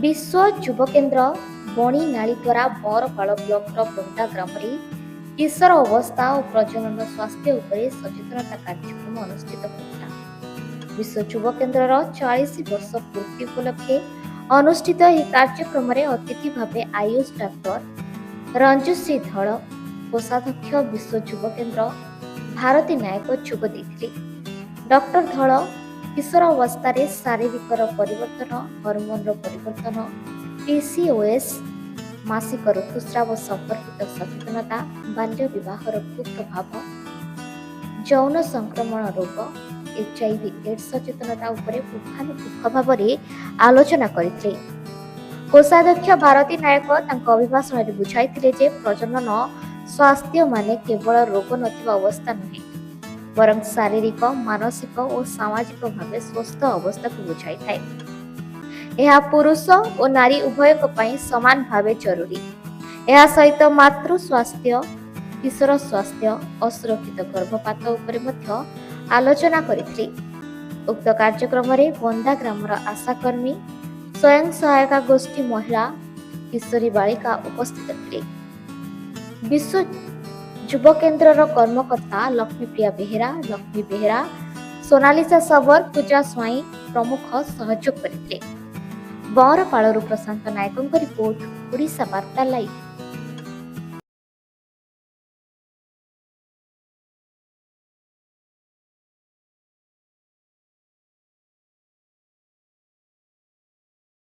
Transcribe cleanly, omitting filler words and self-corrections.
ବିଶ୍ୱ ଯୁବ କେନ୍ଦ୍ର ବଣିନାଳୀ ଦ୍ୱାରା ବଅଁରପାଳ ବ୍ଲକର ବନ୍ଦା ଗ୍ରାମରେ କିଶୋର ଅବସ୍ଥା ଓ ପ୍ରଜନନ ସ୍ୱାସ୍ଥ୍ୟ ଉପରେ ସଚେତନତା କାର୍ଯ୍ୟକ୍ରମ ଅନୁଷ୍ଠିତ ହୋଇଥିଲା। ବିଶ୍ୱ ଯୁବ କେନ୍ଦ୍ରର 40 ବର୍ଷ ପୂର୍ତ୍ତି ଉପଲକ୍ଷେ ଅନୁଷ୍ଠିତ ଏହି କାର୍ଯ୍ୟକ୍ରମରେ ଅତିଥି ଭାବେ ଆୟୁଷ ଡାକ୍ତର ରଞ୍ଜୁଶ୍ରୀ ଧଳ, କୋଷାଧ୍ୟକ୍ଷ ବିଶ୍ୱ ଯୁବ କେନ୍ଦ୍ର ଭାରତୀ ନାୟକ ଯୋଗ ଦେଇଥିଲେ। ଡକ୍ଟର ଧଳ କିଶୋର ଅବସ୍ଥାରେ ଶାରୀରିକର ପରିବର୍ତ୍ତନ, ହରମୋନର ପରିବର୍ତ୍ତନ, ପିସିଓଏସ୍, ମାସିକ ଋତୁସ୍ରାବ ସମ୍ପର୍କିତ ସଚେତନତା, ବାଲ୍ୟ ବିବାହର କୁପ୍ରଭାବ, ଯୌନ ସଂକ୍ରମଣ ରୋଗ, ଏଚ୍ଆଇଭି ଏଡ୍ସ ସଚେତନତା ଉପରେ ପୁଙ୍ଖାନୁପୁଙ୍ଖ ଭାବରେ ଆଲୋଚନା କରିଥିଲେ। କୋଷାଧ୍ୟକ୍ଷ ଭାରତୀ ନାୟକ ତାଙ୍କ ଅଭିଭାଷଣରେ ବୁଝାଇଥିଲେ ଯେ ପ୍ରଜନନ ସ୍ୱାସ୍ଥ୍ୟ ମାନେ କେବଳ ରୋଗ ନଥିବା ଅବସ୍ଥା ନୁହେଁ, ବରଂ ଶାରୀରିକ, ମାନସିକ ଓ ସାମାଜିକ ଭାବେ ସୁସ୍ଥ ଅବସ୍ଥାକୁ ବୁଝାଇଥାଏ। ଏହା ପୁରୁଷ ଓ ନାରୀ ଉଭୟଙ୍କ ପାଇଁ ସମାନ ଭାବେ ଜରୁରୀ। ଏହା ସହିତ ମାତୃ ସ୍ୱାସ୍ଥ୍ୟ, କିଶୋର ସ୍ୱାସ୍ଥ୍ୟ, ଅସୁରକ୍ଷିତ ଗର୍ଭପାତ ଉପରେ ମଧ୍ୟ ଆଲୋଚନା କରିଥିଲେ। ଉକ୍ତ କାର୍ଯ୍ୟକ୍ରମରେ ବନ୍ଦା ଗ୍ରାମର ଆଶାକର୍ମୀ, ସ୍ୱୟଂ ସହାୟିକା ଗୋଷ୍ଠୀ ମହିଳା, କିଶୋରୀ ବାଳିକା ଉପସ୍ଥିତ ଥିଲେ। ବିଶ୍ୱ ଯୁବ କେନ୍ଦ୍ରର କର୍ମକର୍ତ୍ତା ଲକ୍ଷ୍ମୀପ୍ରିୟା ବେହେରା, ଲକ୍ଷ୍ମୀ ବେହେରା, ସୋନାଲିସା ଶବର, ପୂଜା ସ୍ୱାଇଁ ପ୍ରମୁଖ ସହଯୋଗ କରିଥିଲେ। ବଅଁରପାଳରୁ ପ୍ରଶାନ୍ତ ନାୟକଙ୍କ ରିପୋର୍ଟ, ଓଡ଼ିଶା ବାର୍ତ୍ତା ଲାଇଭ୍।